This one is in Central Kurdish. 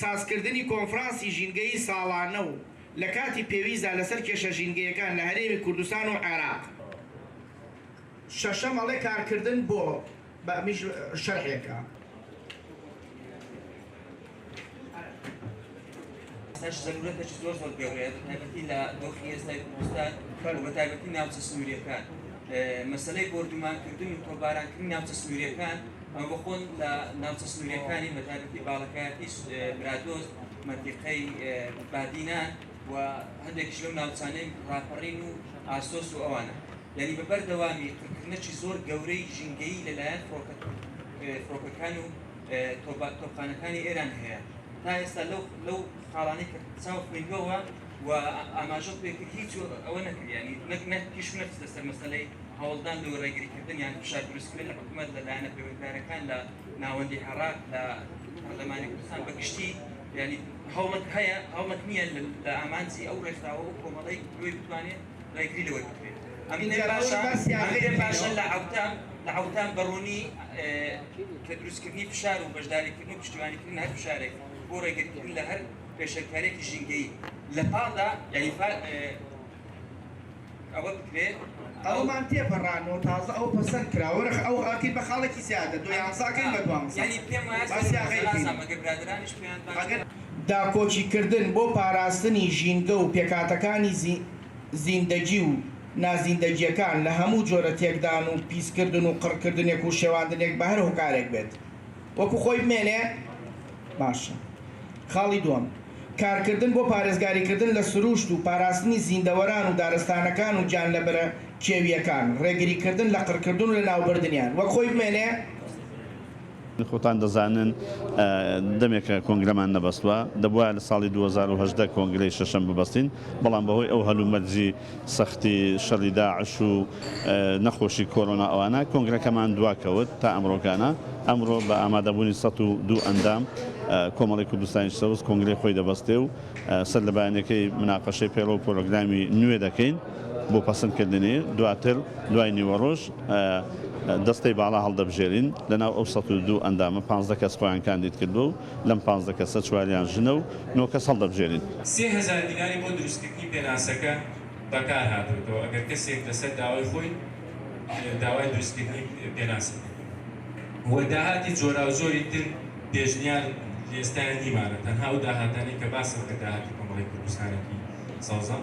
سازکردنی کۆنفرانسی ژینگەیی ساڵانە و لە کاتی پێویستدا لەسەر کێشە ژینگەیەکان لە هەرێمی کوردستان و عێراق. شەشەم ئەڵێ کارکردن بۆ، بە ئەمیش شەرحێکە. ئێستاش زەرورەتێکی زۆر زۆر گەورەیە بە تایبەتی لە دۆخی ئێستای کوردستان و بە تایبەتی ناوچە سنووریەکان مەسەلەی بۆردومانکردن و تۆپبارانکردنی ناوچە سنووریەکان ئەمە بەخۆن لە ناوچە سنووریەکانی بە تایبەتی باڵەکایەتی برادۆست مەنتیقەی بادینان و هەندێکیش لەو ناوچانەی ڕاپەڕین و ئاسۆس و ئەوانە یعنی بە بەردەوامی قڕکردنێکی زۆر گەورەی ژینگەیی لەلایەن فڕۆکە فڕۆکەکان و تۆپخانەکانی ئێران هەیە تا ئێستا لەو لەو خاڵانەی کە چاو خوێندوەوە و ئاماژە پێکرد هیچ ئەوە نەکرد ینی نەک نەک تیشک نەخستە سەر مەسەلەی هەوڵدان لۆ ڕێگریکردن یان فشار دروستکردن لە حکوومەت لە لایەنە پەیوەندیدارەکان لە ناوەندی عێراق لە پەرلەمانی کوردستان بە گشتی ینی هەوڵک هەیە هەوڵک نییە لە ئامانجی ئەو ڕێکخراوە و کۆمەڵەی لۆی بتوانێت ڕێگری لەوەی بکرێت ئەم پێم باشە ئەم پێم باشە لە عەوتان لە عەوتان بەڕوونی کە دروستکردنی فشار و بەشداریکردن و پشتیوانیکردن هەر فشارێک بۆ ڕێگریکردن لە هەر پێشێلکارییەکی ژینگەیی لە پاڵدا یانی ئەوە بکرێت. ئەومان تێپەڕانەوە تازە ئەوە پەسەند کرا وەرە ئەو ئەکەین بە خاڵێکی زیادە دۆ یانزە ئەکەین بە دوانزە یانی پێم وایە با سیاغەی بکەین. ئەگەر برادەرانیش پێیان باشە. ئەگەر داکۆکیکردن بۆ پاراستنی ژینگە و پێکهاتەکانی زیندەگی و نازیندەگییەکان لە هەموو جۆرە تێکدان و پیسکردن و قڕکردنێک و شێواندنێک بە هەر هۆکارێک بێت وەکو خۆی بمێنێ باشە. خاڵی دووەم، کارکردن بۆ پارێزگاریکردن لە سرووشت و پاراستنی زیندەوەران و دارستانەکان و گیانلەبەرە کێوییەکان، ڕێگریکردن لە قڕکردن و لەناوبردنیان وەک خۆی بمێنێ. خۆتان دەزانن دەمێکە کۆنگرەمان نەبەستوە، دەبوایە لە ساڵی 2018 کۆنگرەی شەشەم ببەستین، بەڵام بەهۆی ئەو هەلومەرجی سەختی شەڕی داعش و نەخۆشی کۆرۆنا ئەوانە کۆنگرەکەمان دواکەوت تا ئەمڕۆکانە. ئەمڕۆ بە ئامادەبوونی 102 ئەندام کۆمەڵەی کوردستانی سەوز کۆنگرەی خۆی دەبەستێ و سەر لە بەیانەکەی مناقەشەی پەیڕەو و پرۆگرامی نوێ دەکەین بۆ پەسندکردنی، دواتر دوای نیوەڕۆژ دەستەی باڵا هەڵدەبژێرین، لەناو ئەو 102 ئەندامە 15 کەس خۆیان کاندید کردووە و لەم 15 کەسە چواریان ژنە و نۆ کەس هەڵدەبژێرین. 3000 دیناری بۆ دروستکردنی پێناسەکە بەکار هاتۆتەوە، ئەگەر کەسێک لەسەر داوای خۆی داوای دروستکردنی پێناسە کردبێت و داهاتی جۆراوجۆری تر پێشنیار لە ئێستایا نیمانە، تەنها ئەو داهاتانەی کە باسم کرد داهاتی کۆمەڵەی کوردستانێکی سەوزە.